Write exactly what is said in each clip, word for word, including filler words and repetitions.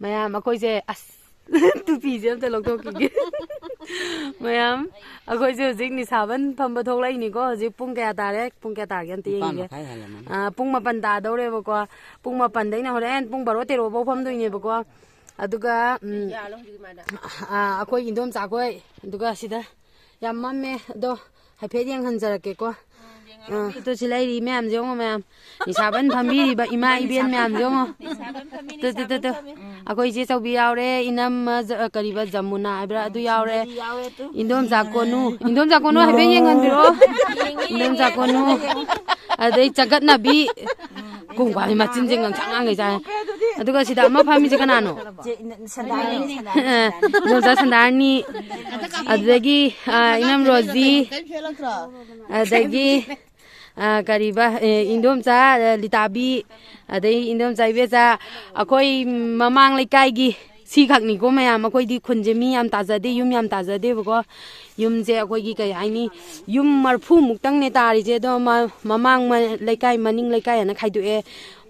ꯃꯌꯥꯝ ꯑꯩꯈꯣꯏꯁꯦ ꯑꯁ ꯇꯨꯄꯤꯁꯦ ꯑꯝꯇ ꯂꯧꯊꯣꯛꯈꯤꯒꯦ꯫ ꯃꯌꯥꯝ ꯑꯩꯈꯣꯏꯁꯦ ꯍꯧꯖꯤꯛ ꯅꯤꯁꯥꯕꯟ ꯐꯝꯕ ꯊꯣꯛꯂꯛꯏꯅꯤꯀꯣ꯫ ꯍꯧꯖꯤꯛ ꯄꯨꯡ ꯀꯌꯥ ꯇꯥꯔꯦ? ꯄꯨꯡ ꯀꯌꯥ ꯇꯥꯔꯒꯦ ꯑꯝꯇ ꯌꯦꯡꯒꯦ꯫ ꯑꯥ, ꯄꯨꯡ ꯃꯥꯄꯟ ꯇꯥꯗꯧꯔꯦꯕꯀꯣ꯫ ꯄꯨꯡ ꯃꯥꯄꯟꯗꯩꯅ ꯍꯣꯔꯦꯟ ꯄꯨꯡ ꯕꯥꯔꯣ ꯇꯦꯔꯣꯐꯥꯎ ꯐꯝꯗꯣꯏꯅꯦꯕꯀꯣ꯫ ꯑꯗꯨꯒ ꯎꯝ, ꯑꯥ, ꯑꯩꯈꯣꯏ ꯏꯟꯗꯣꯝꯆꯥꯈꯣꯏ, ꯑꯗꯨꯒ ꯁꯤꯗ ꯌꯥꯝ ꯃꯝꯃꯦ ꯑꯗꯣ ꯍꯥꯏꯐꯦꯠ ꯌꯦꯡꯍꯟꯖꯔꯛꯀꯦꯀꯣ꯫ ꯑꯥ, ꯇꯨ ꯁꯤ ꯂꯩꯔꯤ ꯃꯌꯥꯝꯁꯦ ꯌꯦꯡꯉꯣ ꯃꯌꯥꯝ꯫ ꯅꯤꯁꯥꯕꯟ ꯐꯝꯕꯤꯔꯤꯕ ꯏꯃꯥ ꯏꯕꯦꯟ ꯃꯌꯥꯝꯁꯦ ꯌꯦꯡꯉꯣ꯫ Two, two, two, two. ꯑꯩꯈꯣꯏ ꯏꯆꯦ ꯆꯧꯕꯤ ꯌꯥꯎꯔꯦ, ꯏꯅꯝꯃ ꯖ-, ꯀꯔꯤꯕ ꯖꯃꯨꯅꯥ ꯍꯥꯏꯕ꯭ꯔꯥ ꯑꯗꯨ ꯌꯥꯎꯔꯦ꯫ ꯏꯟꯗꯣꯝꯆꯥ ꯀꯣꯅꯨ, ꯏꯟꯗꯣꯝꯆꯥ ꯀꯣꯅꯨ ꯍꯥꯏꯐꯦꯠ ꯌꯦꯡꯍꯟꯕꯤꯔꯛꯑꯣ꯫ ꯏꯟꯗꯣꯝꯆꯥ ꯀꯣꯅꯨ꯫ ꯑꯗꯩ ꯆꯒꯠꯅꯕꯤ꯫ ꯀꯣꯡꯀꯥꯂꯤ ꯃꯆꯤꯟꯁꯦ ꯉꯥꯡꯁꯪ ꯉꯥꯡꯈꯩ ꯆꯥꯏ꯫ ꯑꯗꯨꯒ ꯁꯤꯗ ꯑꯃ ꯐꯝꯃꯤꯁꯦ ꯀꯅꯥꯅꯣ? ꯆꯦ, ꯁꯟꯗꯥꯅꯤ, ꯁꯟꯗꯥꯅꯤ꯫ ꯑ, ꯏꯟꯗꯣꯝꯆꯥ ꯁꯟꯗꯥꯅꯤ꯫ ꯑꯗꯨꯗꯒꯤ, ꯑ, ꯏꯅꯝ ꯔꯣꯖꯤ꯫ ꯑꯗꯒꯤ ꯑ, ꯀꯔꯤꯕ, ꯑꯦ, ꯏꯟꯗꯣꯝꯆꯥ, ꯑ, ꯂꯤꯇꯥꯕꯤ, ꯑꯗꯩ ꯏꯟꯗꯣꯝꯆꯥ ꯏꯕꯦꯆꯥ, ꯑꯩꯈꯣꯏ ꯃꯃꯥꯡ ꯂꯩꯀꯥꯏꯒꯤ ꯁꯤꯈꯛꯅꯤꯀꯣ ꯃꯌꯥꯝ꯫ ꯑꯩꯈꯣꯏꯗꯤ ꯈꯨꯟꯁꯦ ꯃꯤ ꯌꯥꯝ ꯇꯥꯖꯗꯦ, ꯌꯨꯝ ꯌꯥꯝ ꯇꯥꯖꯗꯦꯕꯀꯣ꯫ ꯌꯨꯝꯁꯦ ꯑꯩꯈꯣꯏꯒꯤ ꯀꯩ ꯍꯥꯏꯅꯤ, ꯌꯨꯝ ꯃꯔꯐꯨꯃꯨꯛꯇꯪꯅꯦ ꯇꯥꯔꯤꯁꯦ꯫ ꯑꯗꯣ ꯃ-, ꯃꯃꯥꯡ ꯃ-, ꯂꯩꯀꯥꯏ, ꯃꯅꯤꯡ ꯂꯩꯀꯥꯏ ꯍꯥꯏꯅ ꯈꯥꯏꯗꯣꯛꯑꯦ꯫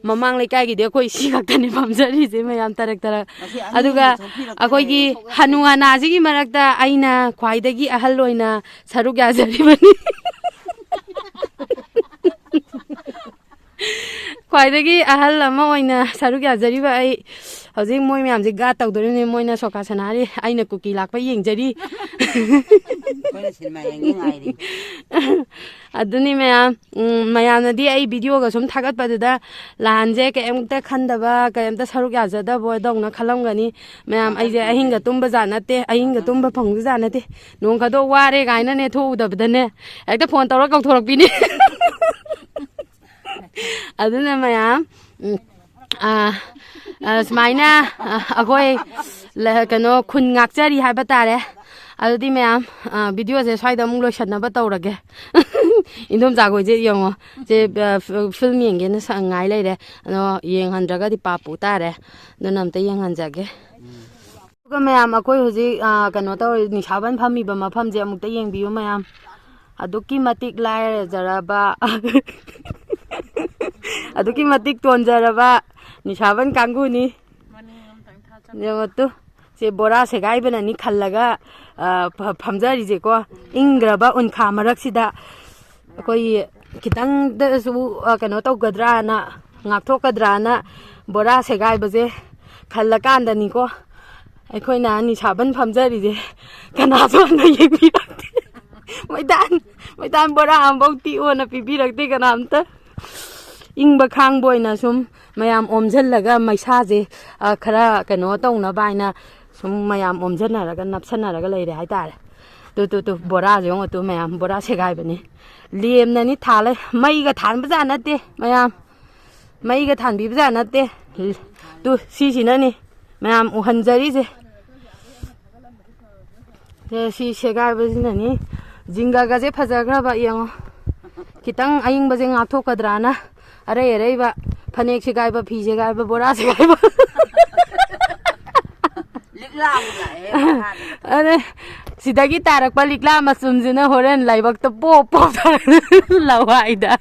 ꯃꯃꯥꯡ ꯂꯩꯀꯥꯏꯒꯤꯗꯤ ꯑꯩꯈꯣꯏ ꯁꯤ ꯈꯛꯇꯅꯦ ꯐꯝꯖꯔꯤꯁꯦ ꯃꯌꯥꯝ, ꯇꯔꯛ ꯇꯔꯛ꯫ ꯃꯁꯤ ꯑꯅꯤ ꯑꯗꯨꯒ ꯑꯅꯤ ꯊꯣꯛꯄꯤꯔꯛꯇꯅ ꯑꯩꯈꯣꯏꯒꯤ ꯂꯩꯔꯦ꯫ ꯍꯅꯨ ꯍꯅꯥꯁꯤꯒꯤ ꯃꯔꯛꯇ ꯑꯩꯅ ꯈ꯭ꯋꯥꯏꯗꯒꯤ ꯑꯍꯜ ꯑꯣꯏꯅ ꯁꯔꯨꯛ ꯌꯥꯖꯔꯤꯕꯅꯤ꯫ ꯈ꯭ꯋꯥꯏꯗꯒꯤ ꯑꯍꯜ ꯑꯃ ꯑꯣꯏꯅ ꯁꯔꯨꯛ ꯌꯥꯖꯔꯤꯕ ꯑꯩ ꯍꯧꯖꯤꯛ ꯃꯣꯏ ꯃꯌꯥꯝꯁꯦ ꯒꯥꯔꯗ ꯇꯧꯗꯣꯔꯤꯕꯅꯤ꯫ ꯃꯣꯏꯅ ꯁꯣꯀꯥ ꯁꯥꯟꯅꯔꯤ, ꯑꯩꯅ ꯀꯨꯀꯤ ꯂꯥꯛꯄ ꯌꯦꯡꯖꯔꯤ꯫ ꯑꯩꯈꯣꯏꯅ ꯁꯤꯅꯦꯃꯥ ꯌꯦꯡꯒꯦ ꯉꯥꯏꯔꯤ꯫ ꯑꯗꯨꯅꯤ ꯃꯌꯥꯝ, ꯎꯝ, ꯃꯌꯥꯝꯅꯗꯤ ꯑꯩ ꯚꯤꯗꯤꯑꯣꯒ ꯁꯨꯝ ꯊꯥꯒꯠꯄꯗꯨꯗ ꯂꯥꯟꯁꯦ ꯀꯩꯝꯇ ꯈꯟꯗꯕ, ꯀꯩꯝꯇ ꯁꯔꯨꯛ ꯌꯥꯖꯗꯕ ꯗꯧꯅ ꯈꯜꯂꯝꯒꯅꯤ꯫ ꯃꯌꯥꯝ, ꯑꯩꯁꯦ ꯑꯍꯤꯡꯒ ꯇꯨꯝꯕ ꯖꯥꯠ ꯅꯠꯇꯦ, ꯑꯍꯤꯡꯒ ꯇꯨꯝꯕ ꯐꯪꯕ ꯖꯥꯠ ꯅꯠꯇꯦ꯫ ꯅꯣꯡ ꯈꯗꯣꯛ ꯋꯥꯔꯦ ꯀꯥꯏꯅꯅꯦ ꯊꯣꯛꯎꯗꯕꯗꯅꯦ ꯍꯦꯛꯇ ꯐꯣꯟ ꯇꯧꯔ ꯀꯧꯊꯣꯔꯛꯄꯤꯅꯤ꯫ ꯑꯗꯨꯅ ꯃꯌꯥꯝ, ꯎꯝ, ꯑ, ꯑ, ꯁꯨꯃꯥꯏꯅ, ꯑ, ꯑꯩꯈꯣꯏ ꯂ-, ꯀꯩꯅꯣ, ꯈꯨꯟ ꯉꯥꯛꯆꯔꯤ ꯍꯥꯏꯕ ꯇꯥꯔꯦ꯫ ꯑꯗꯨꯗꯤ ꯃꯌꯥꯝ, ꯑ, ꯚꯤꯗꯤꯑꯣꯁꯦ ꯁ꯭ꯋꯥꯏꯗ ꯑꯃꯨꯛ ꯂꯣꯏꯁꯟꯅꯕ ꯇꯧꯔꯒꯦ꯫ ꯏꯟꯗꯣꯝꯆꯥꯈꯣꯏꯁꯦ ꯌꯦꯡꯉꯣ, ꯁꯦ, ꯑ, ꯐꯤ-, ꯐꯤꯂꯝ ꯌꯦꯡꯒꯦꯅ ꯁ-, ꯉꯥꯏ ꯂꯩꯔꯦ꯫ ꯑꯗꯣ ꯌꯦꯡꯍꯟꯗ꯭ꯔꯒꯗꯤ ꯄꯥꯞ ꯄꯨ ꯇꯥꯔꯦ꯫ ꯑꯗꯨꯅ ꯑꯝꯇ ꯌꯦꯡꯍꯟꯖꯒꯦ꯫ ꯑꯗꯨꯒ ꯃꯌꯥꯝ, ꯑꯩꯈꯣꯏ ꯍꯧꯖꯤꯛ, ꯑ, ꯀꯩꯅꯣ ꯇꯧꯔꯤ, ꯅꯤꯁꯥꯕꯟ ꯐꯝꯃꯤꯕ ꯃꯐꯝꯁꯦ ꯑꯃꯨꯛꯇ ꯌꯦꯡꯕꯤꯌꯨ ꯃꯌꯥꯝ꯫ ꯑꯗꯨꯛꯀꯤ ꯃꯇꯤꯛ ꯂꯥꯏꯔꯖꯔꯕ, ꯑꯗꯨꯛꯀꯤ ꯃꯇꯤꯛ ꯇꯣꯟꯖꯔꯕ ꯅꯤꯁꯥꯕꯟ ꯀꯥꯡꯕꯨꯅꯤ꯫ ꯌꯦꯡꯉꯣ ꯇꯨ, ꯁꯦ ꯕꯣꯔꯥ ꯁꯦꯒꯥꯏꯕꯅꯅꯤ ꯈꯜꯂꯒ, ꯑ, ꯐ-, ꯐꯝꯖꯔꯤꯁꯦꯀꯣ꯫ ꯏꯪꯈ꯭ꯔꯕ ꯎꯟꯈꯥ ꯃꯔꯛꯁꯤꯗ ꯑꯩꯈꯣꯏꯒꯤ ꯈꯤꯇꯪꯗꯁꯨ, ꯑ, ꯀꯩꯅꯣ ꯇꯧꯒꯗ꯭ꯔꯥꯅ, ꯉꯥꯛꯊꯣꯛꯀꯗ꯭ꯔꯥꯅ ꯕꯣꯔꯥ ꯁꯦꯒꯥꯏꯕꯁꯦ ꯈꯜꯂꯀꯥꯟꯗꯅꯤꯀꯣ ꯑꯩꯈꯣꯏꯅ ꯅꯤꯁꯥꯕꯟ ꯐꯝꯖꯔꯤꯁꯦ꯫ ꯀꯅꯥꯁꯨ ꯑꯝꯇ ꯌꯦꯡꯕꯤꯔꯛꯇꯦ꯫ ꯃꯩꯇꯥꯟ, ꯃꯩꯇꯥꯟ ꯕꯣꯔꯥ ꯑꯃꯐꯧ ꯇꯤꯛꯑꯣꯅ ꯄꯤꯕꯤꯔꯛꯇꯦ ꯀꯅꯥꯝꯇ꯫ ꯏꯪꯕ ꯈꯥꯡꯕ ꯑꯣꯏꯅ ꯁꯨꯝ ꯃꯌꯥꯝ ꯑꯣꯝꯁꯤꯜꯂꯒ ꯃꯩꯁꯥꯁꯦ, ꯑ, ꯈꯔ ꯀꯩꯅꯣ ꯇꯧꯅꯕ ꯍꯥꯏꯅ ꯁꯨꯝ ꯃꯌꯥꯝ ꯑꯣꯝꯁꯤꯟꯅꯔꯒ ꯅꯞꯁꯟꯅꯔꯒ ꯂꯩꯔꯦ ꯍꯥꯏꯇꯥꯔꯦ꯫ ꯇꯨ, ꯇꯨ, ꯇꯨ, ꯕꯣꯔꯥꯁꯦ ꯌꯦꯡꯉꯣ ꯇꯨ, ꯃꯌꯥꯝ ꯕꯣꯔꯥ ꯁꯦꯒꯥꯏꯕꯅꯤ꯫ ꯂꯦꯝꯅꯅꯤ ꯊꯥꯜꯂꯦ, ꯃꯩꯒ ꯊꯥꯟꯕꯖꯥꯠ ꯅꯠꯇꯦ ꯃꯌꯥꯝ, ꯃꯩꯒ ꯊꯥꯟꯕꯤꯕꯖꯥꯠ ꯅꯠꯇꯦ꯫ ꯇꯨ, ꯁꯤꯁꯤꯅꯅꯤ ꯃꯌꯥꯝ ꯎꯍꯟꯖꯔꯤꯁꯦ꯫ ꯁꯦ, ꯁꯤ ꯁꯦꯒꯥꯏꯕꯁꯤꯅꯅꯤ꯫ ꯖꯤꯡꯒꯒꯁꯦ ꯐꯖꯈ꯭ꯔꯕ ꯌꯦꯡꯉꯣ꯫ ꯈꯤꯇꯪ ꯑꯏꯪꯕꯁꯦ ꯉꯥꯛꯊꯣꯛꯀꯗ꯭ꯔꯥꯅ ꯑꯔꯩ ꯑꯔꯩꯕ ꯐꯅꯦꯛ ꯁꯦꯒꯥꯏꯕ, ꯐꯤ ꯁꯦꯒꯥꯏꯕ, ꯕꯣꯔꯥ ꯁꯦꯒꯥꯏꯕ꯫ ꯂꯤꯛꯂꯥꯕꯨ ꯂꯥꯛꯑꯦ ꯃꯈꯥꯗ꯫ ꯑꯗ ꯁꯤꯗꯒꯤ ꯇꯥꯔꯛꯄ ꯂꯤꯛꯂꯥ ꯃꯆꯨꯝꯁꯤꯅ ꯍꯣꯔꯦꯟ ꯂꯥꯏꯕꯛꯇ ꯄꯣꯞ ꯄꯣꯞ ꯇꯥꯔꯛ-, ꯂꯋꯥꯏꯗ꯫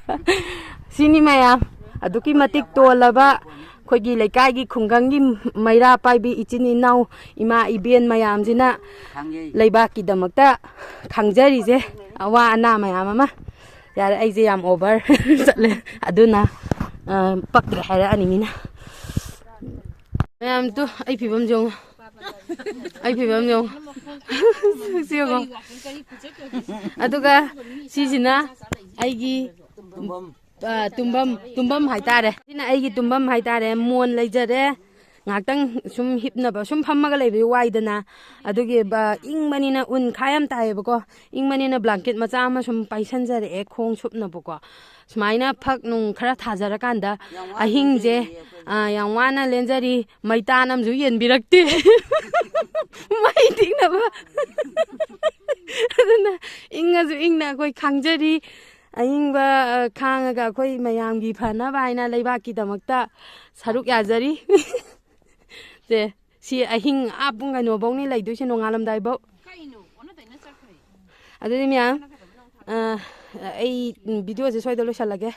ꯁꯤꯅꯤ ꯃꯌꯥꯝ꯫ ꯑꯗꯨꯛꯀꯤ ꯃꯇꯤꯛ ꯇꯣꯜꯂꯕ ꯑꯩꯈꯣꯏꯒꯤ ꯂꯩꯀꯥꯏꯒꯤ ꯈꯨꯡꯒꯪꯒꯤ ꯃꯩꯔꯥ ꯄꯥꯏꯕꯤ ꯏꯆꯤꯟ ꯏꯅꯥꯎ ꯏꯃꯥ ꯏꯕꯦꯟ ꯃꯌꯥꯝꯁꯤꯅ ꯈꯪꯉꯦ꯫ ꯂꯩꯕꯥꯛꯀꯤꯗꯃꯛꯇ ꯈꯪꯖꯔꯤꯁꯦ ꯑꯋꯥ ꯑꯅꯥ ꯃꯌꯥꯝ ꯑꯃ꯫ ꯌꯥꯔꯦ, ꯑꯩꯁꯦ ꯌꯥꯝ over ꯆꯠꯂꯦ꯫ ꯑꯗꯨꯅ, ꯑ, ꯄꯛꯇ꯭ꯔꯦ ꯍꯥꯏꯔꯛꯑꯅꯤ ꯃꯤꯅ꯫ ꯃꯌꯥꯝ ꯇꯨ, ꯑꯩ ꯐꯤꯕꯝ ꯌꯦꯡꯉꯨ꯫ ꯑꯩ ꯐꯤꯕꯝ ꯌꯦꯡꯉꯨ꯫ ꯁꯤ ꯌꯦꯡꯉꯨ꯫ ꯑꯗꯨꯒ ꯁꯤꯁꯤꯅ ꯑꯩꯒꯤ, ꯑ, ꯇꯨꯝꯐꯝ, ꯇꯨꯝꯐꯝ ꯍꯥꯏꯇꯥꯔꯦ꯫ ꯁꯤꯅ ꯑꯩꯒꯤ ꯇꯨꯝꯐꯝ ꯍꯥꯏꯇꯥꯔꯦ꯫ ꯃꯣꯟ ꯂꯩꯖꯔꯦ꯫ ꯉꯥꯛꯇꯪ ꯁꯨꯝ ꯍꯤꯞꯅꯕ, ꯁꯨꯝ ꯐꯝꯃꯒ ꯂꯩꯕꯗꯤ ꯋꯥꯏꯗꯅ꯫ ꯑꯗꯨꯒꯤ ꯕ-, ꯏꯪꯕꯅꯤꯅ ꯎꯟ ꯈꯥ ꯌꯥꯝ ꯇꯥꯏꯌꯦꯕꯀꯣ꯫ ꯏꯪꯕꯅꯤꯅ blanket ꯃꯆꯥ ꯑꯃ ꯁꯨꯝ ꯄꯥꯏꯁꯟꯖꯔꯛꯑꯦ ꯈꯣꯡ ꯁꯨꯞꯅꯕꯀꯣ꯫ ꯁꯨꯃꯥꯏꯅ ꯐꯛ ꯅꯨꯡ ꯈꯔ ꯊꯥꯖꯔꯀꯥꯟꯗ ꯌꯥꯝ ꯋꯥꯅ ꯑꯍꯤꯡꯁꯦ, ꯂꯦꯟꯖꯔꯤꯌꯦ ꯑꯩꯈꯣꯏ꯫ ꯑ, ꯌꯥꯝ ꯋꯥꯅ ꯂꯦꯟꯖꯔꯤ꯫ ꯃꯩꯇꯥꯟ ꯑꯃꯁꯨ ꯌꯦꯟꯕꯤꯔꯛꯇꯦ꯫ ꯃꯩ ꯇꯤꯛꯅꯕ꯫ ꯑꯗꯨꯅ ꯏꯪꯉꯁꯨ ꯏꯪꯅ ꯑꯩꯈꯣꯏ ꯈꯥꯡꯖꯔꯤ꯫ ꯑꯏꯪꯕ, ꯑ, ꯈꯥꯡꯉꯒ ꯑꯩꯈꯣꯏ ꯃꯌꯥꯝꯒꯤ ꯐꯅꯕ ꯍꯥꯏꯅ ꯂꯩꯕꯥꯛꯀꯤꯗꯃꯛꯇ ꯁꯔꯨꯛ ꯌꯥꯖꯔꯤ꯫ ꯁꯦ, ꯁꯤ ꯑꯍꯤꯡ ꯑꯥ ꯄꯨꯡ ꯀꯩꯅꯣꯐꯧꯅꯤ ꯂꯩꯗꯣꯏꯁꯦ, ꯅꯣꯡꯉꯥꯜꯂꯝꯗꯥꯏꯐꯧ꯫ ꯑꯗꯨꯗꯤ ꯃꯌꯥꯝ, ꯑ, ꯑꯩ video ꯁꯦ ꯁ꯭ꯋꯥꯏꯗ ꯂꯣꯏꯁꯜꯂꯒꯦ꯫